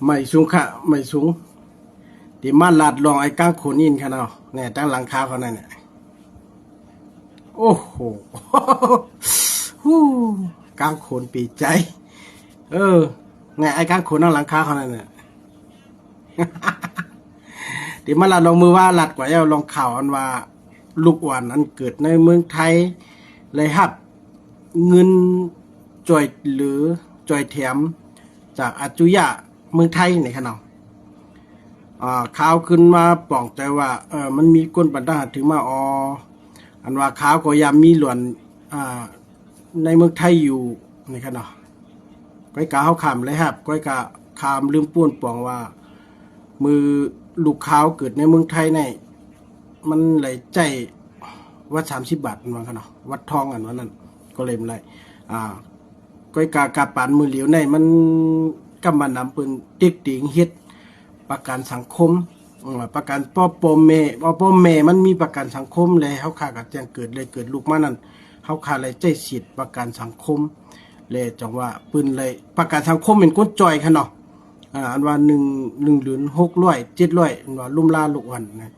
ໄໝສູງຂະ ໄໝສູງ ທີ່ມາລາດລອງໄອ້ກາງໂຂນນີ້ຫັ້ນເນາະ ແນ່ ຕັ້ງຫຼັງຄາເຂົານັ້ນແຫຼະ. ໂອ້ໂຫ ຫູ ກາງໂຂນປີໃຈ ເອີ ແນ່ ໄອ້ກາງໂຂນຕັ້ງຫຼັງຄາເຂົານັ້ນແຫຼະ. ທີ່ມາລາດລອງ ມື້ວານລາດກວ່າແລ້ວ ລອງຂ່າວອັນວ່າລູກອ່ອນອັນເກີດໃນເມືອງໄທ ໄດ້ຮັບເງິນຊ່ອຍເຫຼືອ ຊ່ອຍແຖມຈາກອາຈຸຍະເມືອງໄທນີ້ຂະເນາະ. ອ່າ ຂ່າວຂຶ້ນມາປອງໃຈວ່າ ເອີ ມັນມີຄົນບັນດາຫາຖືມາ ອໍ ອັນວ່າຂ່າວກໍຢ່າມີຫຼວນ ອ່າ ໃນເມືອງໄທຢູ່ນີ້ຂະເນາະ. ກ້ອຍກະເຮົາຂ້າມໄດ້ຮັບ ກ້ອຍກະຂ້າມລືມປົວນປອງວ່າ ມື້ລູກຂາວເກີດໃນເມືອງໄທໃນ ມັນໄດ້ຈ່າຍວັດສາມສິບບາດ ມັນວ່າຂະເນາະ ວັດທອງ ອັນວ່ານັ້ນ ກໍເລີຍບໍ່ໄດ້ ອ່າ ກ້ອຍກະກະປານມື້ຫຼຽວໃນ ມັນກຳມານຳເພິ່ນເຕັກເຕັງເຮັດ ປະກັນສັງຄົມ ເອີ ປະກັນພໍ່ ພໍ່ແມ່ ພໍ່ແມ່ມັນມີປະກັນສັງຄົມ ແລະເຮົາຂ້າກໍແຈ້ງເກີດ ແລະເກີດລູກມານັ້ນ ເຮົາຂ້າໄດ້ໃຊ້ສິດປະກັນສັງຄົມ ແລະຈັ່ງວ່າເພິ່ນໄດ້ ປະກັນສັງຄົມເປັນຄົນຈ່ອຍຂະເນາະ. ອ່າ ອັນວ່າໜຶ່ງ ໜຶ່ງເດືອນຫົກຮ້ອຍ ເຈັດຮ້ອຍ ອັນວ່າລົ້ມລາລູກອ່ອນນະ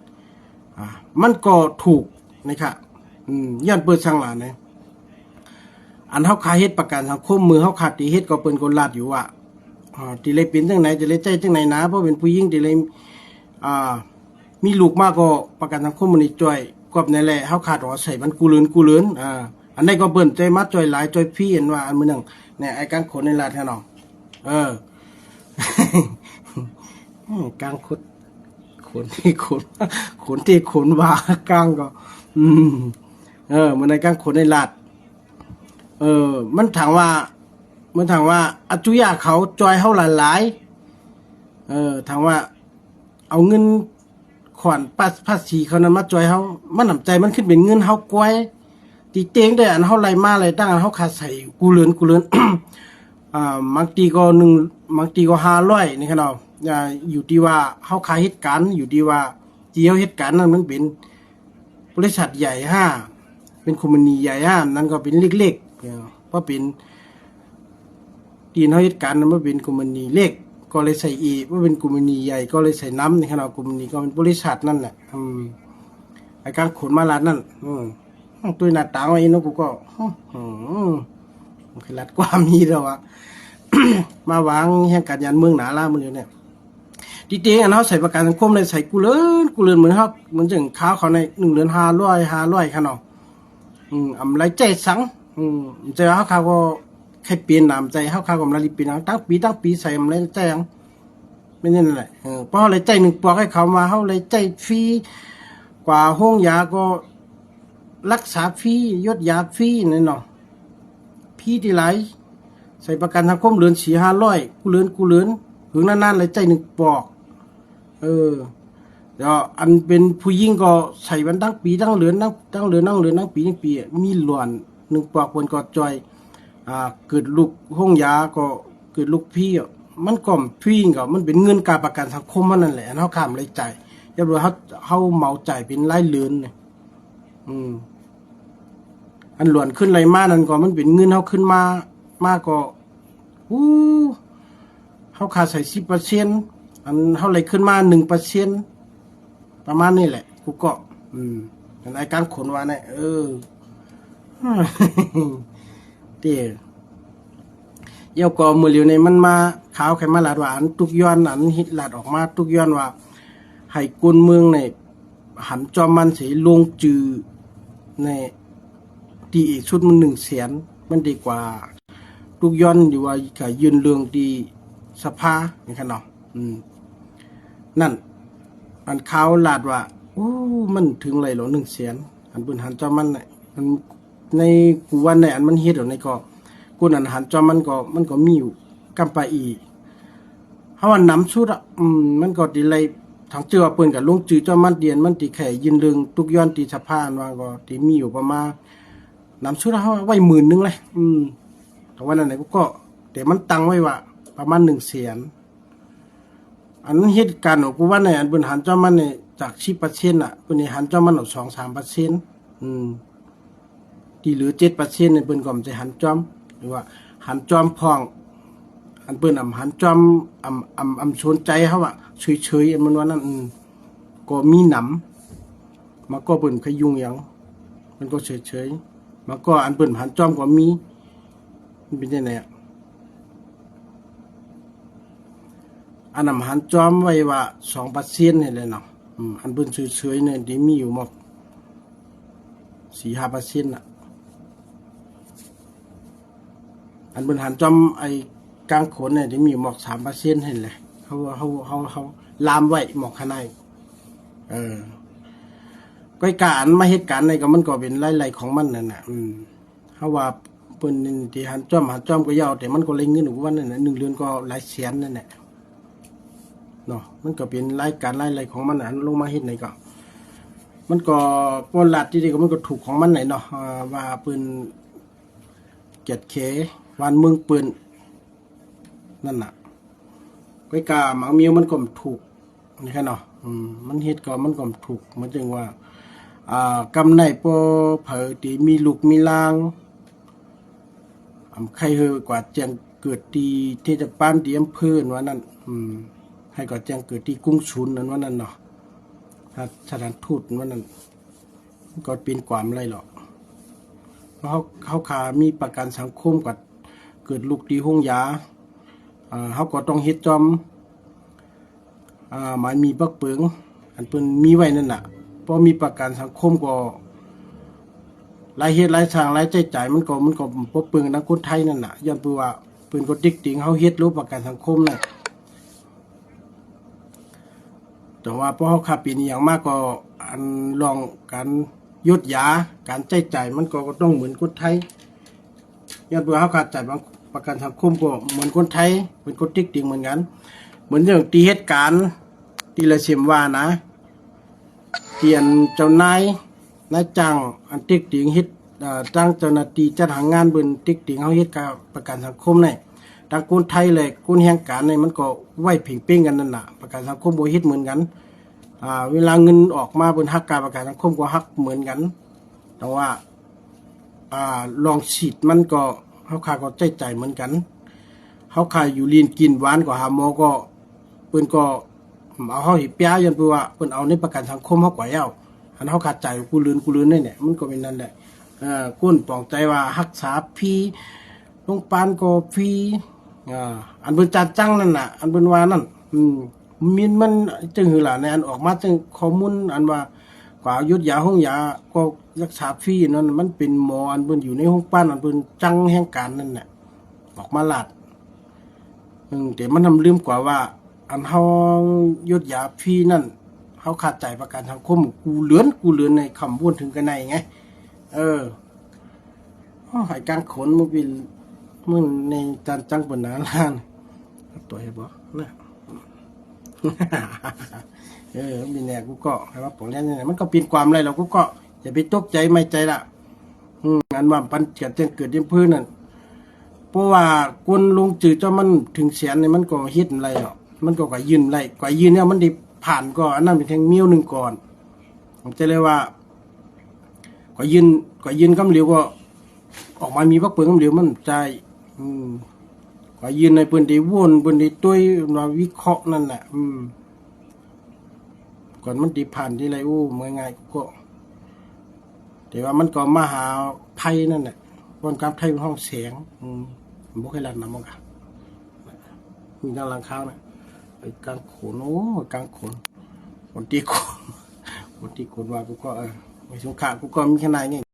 ອ່າ ມັນກໍຖືກນະຄະ ອືມ ຢ້ານເປີດສັງຫຼານະ ອັນເຮົາຂ້າເຮັດປະກັນສັງຄົມ ມື້ເຮົາຂ້າໄດ້ເຮັດກໍເພິ່ນກໍລາດຢູ່ວ່າ ອ່າ ທີ່ໄດ້ເປັນຈັ່ງໃດ ທີ່ໄດ້ໃຊ້ຈັ່ງໃດນະ ເພາະເປັນຜູ້ຍິງທີ່ໄດ້ ອ່າ ມີລູກມາກໍປະກັນສັງຄົມມັນໄດ້ຈ່ອຍກອບໃນແຫຼະ ເຮົາຂ້າຕ້ອງໃຊ້ມັນກູເລີນ ກູເລີນ ອ່າ ອັນໃດກໍເພິ່ນໃຈມາຈ່ອຍຫຼາຍ ຈ່ອຍຟຣີ ອັນວ່າອັນມື້ໜຶ່ງ ແນ່ ໄອ້ກາງໂຂນນີ້ລາດໃຫ້ເນາະ ເອີ ກາງໂຂນ ໂຂນທີ່ໂຂນ ໂຂນທີ່ໂຂນວ່າ ກາງກໍ ອືມ ເອີ ມື້ໃນກາງໂຂນໃນລາດ ເອີ ມັນຖາມວ່າ ມັນຖາມວ່າອາຈຸຍະເຂົາຈ່ອຍເຮົາຫຼາຍໆ ເອີ ຖາມວ່າເອົາເງິນຂອນພາ ພາສີເຂົານັ້ນມາຈ່ອຍເຮົາ ມັນນ້ຳໃຈມັນຂຶ້ນເປັນເງິນເຮົາກວ່າ ຕິເຕັງແຕ່ອັນເຮົາໄລ່ມາໄລ່ຕັ້ງ ອັນເຮົາຄ່າໃຊ້ກູເລີນ ກູເລີນ ອ່າ ບາງທີກໍໜຶ່ງ ບາງທີກໍຫ້າຮ້ອຍນີ້ຂະເນາະ ອ່າ ຢູ່ທີ່ວ່າເຮົາຄ່າເຮັດການ ຢູ່ທີ່ວ່າທີ່ເຮົາເຮັດການນັ້ນມັນເປັນ ບໍລິສັດໃຫຍ່ຫ້າ ເປັນຄອມພານີໃຫຍ່ຫ້າ ນັ້ນກໍເປັນເລັກໆ ເອີ ພໍເປັນທີ່ເຮົາເຮັດການນັ້ນມັນເປັນຄອມພານີເລັກ ກໍເລີຍໃສ່ອີກ ພໍເປັນຄອມພານີໃຫຍ່ກໍເລີຍໃສ່ນຳ ໃນຂະນະຄອມພານີກໍເປັນບໍລິສັດນັ້ນແຫຼະ ອືມ ໄອ້ກາງໂຂນມາລາດນັ້ນ ອືມ ຕຸ້ຍໜ້າຕາໄວ້ເນາະ ກູກໍ ອືມ ຄືລາດກວ່າມີແລ້ວວະ ມາວາງແຮງການຍານເມືອງໜ້າລາມື້ນີ້ ຕິເຕງອັນເຮົາໃສ່ປະກັນສັງຄົມໄດ້ໃສ່ກູເລີນ ກູເລີນ ເໝືອນເຮົາ ເໝືອນຈັ່ງຂ່າວເຂົາໃນໜຶ່ງເດືອນຫ້າຮ້ອຍ ຫ້າຮ້ອຍ ຄັນເນາະ ອືມ ອຳໄລໃຈສັງ ອືມ ໃຈວ່າເຮົາຂ້າກໍໃຫ້ເປັນນຳໃຈ ເຮົາຂ້າກໍອຳໄລເປັນນຳ ຕັ້ງປີ ຕັ້ງປີໃສ່ອຳໄລໃຈຫຍັງ ແມ່ນນັ້ນແຫຼະ ເອີ ເພາະເຮົາໄດ້ໃຈໜຶ່ງປອກໃຫ້ເຂົາມາ ເຮົາໄດ້ໃຈຟຣີ ກວ່າໂຮງຢາກໍ ລັກສາຟຣີ ຢົດຢາຟຣີນັ້ນເນາະ ຟຣີທີ່ຫຼາຍ ໃສ່ປະກັນສັງຄົມເດືອນສີ່ຫ້າຮ້ອຍ ກູເລີນ ກູເລີນ ເຖິງນານໆ ແລ້ວໃຊ້ໜຶ່ງປອກ ເອີ ແລ້ວອັນເປັນຜູ້ຍິງກໍໃສ່ມັນທັງປີທັງເດືອນ ທັງເດືອນທັງເດືອນ ທັງປີທັງປີ ມີຫຼວນໜຶ່ງປອກ ເພິ່ນກໍຈ່ອຍ ອ່າ ເກີດລູກໂຮງຢາກໍເກີດລູກຟຣີ ມັນກໍຟຣີ ກໍມັນເປັນເງິນຄ່າປະກັນສັງຄົມມັນນັ້ນແຫຼະ ເຮົາຂ້າມລາຍຈ່າຍ ຢ່າວ່າເຮົາ ເຮົາເໝົາຈ່າຍເປັນລາຍເດືອນ ອືມ ອັນຫຼວນຂຶ້ນໄລ່ມານັ້ນກໍມັນເປັນເງິນເຮົາຂຶ້ນມາ ມາກໍ ໂອ້ ເຮົາຄ່າໃຊ້ສິບເປີເຊັນ ອັນເຮົາໄລ່ຂຶ້ນມາໜຶ່ງເປີເຊັນ ປະມານນີ້ແຫຼະ ກູກໍ ອືມ ອັນອ້າຍກາງຂົນວ່າແນ່ ເອີ ເດ້ ແລ້ວກໍມື້ຫຼຽວນີ້ມັນມາ ຂ່າວໃຜມາລາດວ່າ ອັນຕຸກຍ້ອນ ອັນລາດອອກມາຕຸກຍ້ອນວ່າ ໃຫ້ຄົນເມືອງນີ້ ຫັນຈອມມັນເສ ລົງຈື່ໃນທີ່ເອກສຸດມັນໜຶ່ງແສນ ມັນດີກວ່າ ຕຸກຍ້ອນຢູ່ວ່າກະຍື່ນເລື່ອງທີ່ສະພານີ້ຄັນເນາະ ອືມ ນັ້ນ ອັນຂ່າວລາດວ່າ ໂອ້ ມັນເຖິງໄດ້ແລ້ວໜຶ່ງແສນ ອັນເພິ່ນຫັນຈອມມັນນະ ອັນໃນກູວັນໃນອັນມັນເຮັດເອົາໃນກໍ ຄົນອັນຫັນຈອມມັນກໍ ມັນກໍມີຢູ່ກຳປະອີ ເຮົາວ່ານຳສຸດອະ ອືມ ມັນກໍຊິໄດ້ ທາງເຈົ້າວ່າເພິ່ນກໍລົງຈື່ຈອມມັນ ດຽນມັນຊິແຄ່ຍື່ນເລື່ອງຕຸກຍ້ອນທີ່ສະພາ ອັນວ່າກໍຊິມີຢູ່ປະມານ ນຳສຸດເຮົາໄວ້ໝື່ນໜຶ່ງເລີຍ ອືມ ແຕ່ວ່ານັ້ນແຫຼະ ກໍ ແຕ່ມັນຕັ້ງໄວ້ວ່າປະມານໜຶ່ງແສນ ອັນເຮັດການຂອງກູວັນໃນ ອັນເພິ່ນຫັນຈອມມັນໃນ ຈາກສິບເປີເຊັນນະ ເພິ່ນໃຫ້ຫັນຈອມມັນອອກສອງສາມເປີເຊັນ ອືມ ທີ່ເຫຼືອເຈັດເປີເຊັນນີ້ ເພິ່ນກໍບໍ່ໄດ້ຫັນຈອມ ຫຼືວ່າຫັນຈອມພ້ອມ ອັນເພິ່ນອຳຫັນຈອມ ອຳ ອຳ ອຳສົນໃຈເຮົາອະ ເສີຍໆ ອັນມັນວ່ານັ້ນ ອືມ ກໍມີນຳ. ມາກໍເພິ່ນຂະຫຍຸ້ງຫຍັງ ມັນກໍເສີຍໆ. ມາກໍອັນເພິ່ນຫັນຈອມກໍມີ. ມັນເປັນຈັ່ງໃດອະ? ອັນນຳຫັນຈອມໄວ້ວ່າສອງເປີເຊັນນີ້ແຫຼະເນາະ. ອືມ ອັນເພິ່ນເສີຍໆນີ້ ທີ່ມີຢູ່ໝອກສີ່ຫ້າເປີເຊັນນະ. ອັນເພິ່ນຫັນຈອມໄອ້ກາງຂົນນີ້ ທີ່ມີໝອກສາມເປີເຊັນຫັ້ນແຫຼະ. ເຮົາ ເຮົາ ເຮົາ ເຮົາລາມໄວ້ໝອກຂະໜາຍ. ເອີ ກ້ອຍກາອັນມາເຮັດການນີ້ກໍ ມັນກໍເປັນລາຍໄລ່ຂອງມັນນັ້ນນະ. ອືມ ເຮົາວ່າເພິ່ນນີ້ທີ່ຫັນຈອມ ຫັນຈອມກໍຢ່າວ ແຕ່ມັນກໍໄດ້ເງິນທຸກວັນນັ້ນນະ ໜຶ່ງເດືອນກໍຫຼາຍແສນນັ້ນແຫຼະເນາະ. ມັນກໍເປັນລາຍການລາຍໄລ່ຂອງມັນນະ. ອັນລົງມາເຮັດນີ້ກໍ ມັນກໍບໍ່ລາດທີ່ໃດ ກໍມັນກໍຖືກຂອງມັນແຫຼະເນາະ. ເອີ ວ່າເພິ່ນກຽດແຂບ້ານເມືອງເພິ່ນນັ້ນນະ. ກ້ອຍກາໝາກມີວມັນກໍຖືກ ນີ້ແຫຼະເນາະ. ອືມ ມັນເຮັດກໍ ມັນກໍຖືກ ໝາຍເຖິງວ່າ ອ່າ ກຳໄນບໍ່ໃຜທີ່ມີລູກມີຫຼານ ອຳ ໃຫ້ກວາດແຈ້ງເກີດທີ່ເທດສະບານ ທີ່ອຳເພີ ອັນວ່ານັ້ນ. ອືມ ໃຫ້ກວາດແຈ້ງເກີດທີ່ກົງສຸນ ອັນວ່ານັ້ນເນາະ. ສະຖານທູດ ອັນວ່ານັ້ນ ມັນກໍເປັນຄວາມໄດ້ເນາະ. ເຮົາ ເຮົາຂ້າມີປະກັນສັງຄົມ ກວາດເກີດລູກທີ່ໂຮງຢາ ເຮົາກໍຕ້ອງເຮັດຈອມ ອ່າ ໝາຍມີປັກເປິງ ອັນເພິ່ນມີໄວ້ນັ້ນນະ. ພໍມີປະກັນສັງຄົມກໍ ລາຍເຮັດລາຍສ້າງ ລາຍໃຊ້ຈ່າຍມັນກໍ ມັນກໍບໍ່ເປິງນຳຄົນໄທນັ້ນນະ. ຍ້ອນເພາະວ່າເພິ່ນກໍຕິດຕິງເຮົາເຮັດໂລດປະກັນສັງຄົມນະ. ແຕ່ວ່າພໍເຮົາຂ້າເປັນອີ່ຫຍັງມາກໍ ອັນລອງການຢົດຢາ ການໃຊ້ຈ່າຍມັນກໍ ກໍຕ້ອງເໝືອນຄົນໄທ. ຍ້ອນເພາະເຮົາຂ້າຈ່າຍປະກັນສັງຄົມກໍເໝືອນຄົນໄທ ເພິ່ນກໍຕິດຕິງເໝືອນກັນ. ເໝືອນຢ່າງທີ່ເຮັດການ ທີ່ລະເສັມວ່ານະ ທີ່ອັນເຈົ້ານາຍ ນາຍຈ້າງ ອັນຕິດຕິງເຮັດ ເອີ ທາງເຈົ້າໜ້າທີ່ຈັດຫາງານເພິ່ນຕິດຕິງເຮົາເຮັດການປະກັນສັງຄົມນີ້ ທັງຄົນໄທ ແລະ ຄົນແຮງການນີ້ ມັນກໍໄວ້ເພງເປັງກັນນັ້ນນະ. ປະກັນສັງຄົມບໍ່ເຮັດເໝືອນກັນ. ອ່າ ເວລາເງິນອອກມາ ເພິ່ນຫັກຄ່າປະກັນສັງຄົມກໍຫັກເໝືອນກັນ. ແຕ່ວ່າ ອ່າ ລອງສິດມັນກໍ ເຮົາຂ້າກໍໃຊ້ຈ່າຍເໝືອນກັນ. ເຮົາຂ້າຢູ່ຫຼິ້ນກິນ ຫວານກໍຫາໝໍກໍ ເພິ່ນກໍເອົາເຮົາເຮັດເປຍ ຍ້ອນເພາະວ່າເພິ່ນເອົາໃນປະກັນສັງຄົມເຮົາກວ່າແລ້ວ. ອັນເຮົາຄ່າຈ່າຍກູເດືອນ ກູເດືອນນີ້ແຫຼະ ມັນກໍເປັນນັ້ນແຫຼະ. ເອີ ຄົນປອງໃຈວ່າຮັກສາຟຣີ ໂຮງບານກໍຟຣີ ອ່າ ອັນເພິ່ນຈັດຈັ່ງນັ້ນນະ ອັນເພິ່ນວ່ານັ້ນ. ອືມ ມີນມັນຈັ່ງຫືລະ ໃນອັນອອກມາຈັ່ງຂໍ້ມູນ ອັນວ່າກວ່າຢົດຢາໂຮງຢາກໍຮັກສາຟຣີນັ້ນ ມັນເປັນໝໍ ອັນເພິ່ນຢູ່ໃນໂຮງບານ ອັນເພິ່ນຈັງແຮງການນັ້ນແຫຼະ ອອກມາລາດ. ອືມ ແຕ່ມັນນຳລືມກວ່າວ່າ ອັນເຮົາຢົດຢາຟຣີນັ້ນ ເຮົາຂາດຈ່າຍປະກັນສັງຄົມກູເດືອນ ກູເດືອນໃນຄຳວນເຖິງກັນໃນໄງ. ເອີ ໂອ້ ໃຫ້ກາງຂົນມື້ປີ ມື້ໃນຈານຈັງເປັນໜ້າລ້ານ ຕົວໃຫ້ບໍ່ນະ. ເອີ ມີແນ່ ກູກໍໃຫ້ມາປອງແລ້ວນີ້ ມັນກໍເປັນຄວາມໄດ້ແລ້ວ ກູກໍຢ່າໄປຕົກໃຈ ໄໝ້ໃຈລະ. ອືມ ອັນວ່າປັນກຽດແຈ້ງເກີດຢູ່ອຳເພີນັ້ນ ເພາະວ່າຄົນລົງຊື່ເຈົ້າມັນເຖິງແສນນີ້ ມັນກໍເຮັດໄດ້ເນາະ ມັນກໍກະຍື່ນໄດ້ ກະຍື່ນແລ້ວມັນໄດ້ຜ່ານກໍ ອັນນັ້ນເປັນແທ່ງມ້ຽວໜຶ່ງກ່ອນ ຈະເລີຍວ່າ ກະຍື່ນ ກະຍື່ນຄຳດຽວກໍອອກມາມີບັກເປີງຄຳດຽວ ມັນຈ່າຍ. ອືມ ກະຍື່ນໃຫ້ເພິ່ນໄດ້ວົນ ເພິ່ນໄດ້ຕົວະ ມາວິເຄາະນັ້ນແຫຼະ. ອືມ ກ່ອນມັນຊິຜ່ານທີໄລ ໂອ້ ເມື່ອຍງ່າຍກໍ ແຕ່ວ່າມັນກໍມາຫາໄພນັ້ນແຫຼະ ບ່ອນການໄພມັນຫ້ອງແສງ. ອືມ ບໍ່ເຄີຍລັດນຳມັນກະ ມີທາງຫຼັງຄາວນະ ໄປກາງຂົນ ໂອ້ ກາງຂົນ ຄົນຕີຂົນ ຄົນຕີຂົນວ່າ ກູກໍ ເອີ ໄປສົງຂະ ກູກໍມີຂະໜາດນີ້.